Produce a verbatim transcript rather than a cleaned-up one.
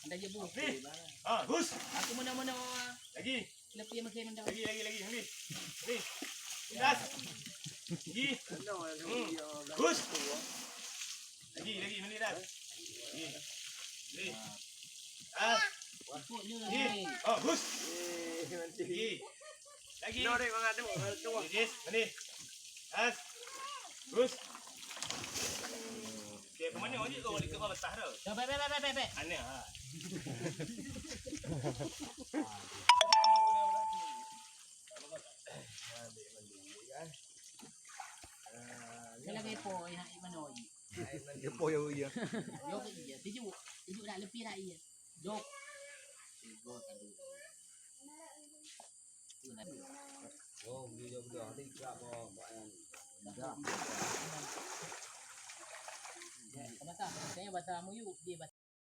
Dah je bu. Ni. Ha, hus. Aku mana-mana. Lagi. Lepi makin mendang. Lagi, lagi, lagi. Ni. Ni. Lintas. Lagi. Hmm. Hus. Lagi, lagi. Mana lintas? Lagi. Lagi. Ah. Ikut je. Lagi. Oh, hus. Lagi. Lagi. Lagi. Yes, mana? As. Terus. Okey, ke mana je kau balik ke bawah besar tu? Dah, baik, baik, baik, baik, baik. Aneh, ha. Saya lagi po, ya, mana lagi? Dia po ya, ya. Yo, iya, tijuk. Tijuk nak lepi nak iya. Jok. Tiga tadi. Oh, beli jauh-jauh. Nanti siap, oh, Pak Yan. Dah. Ya, kau basah. Saya basah muyuk, dia basah.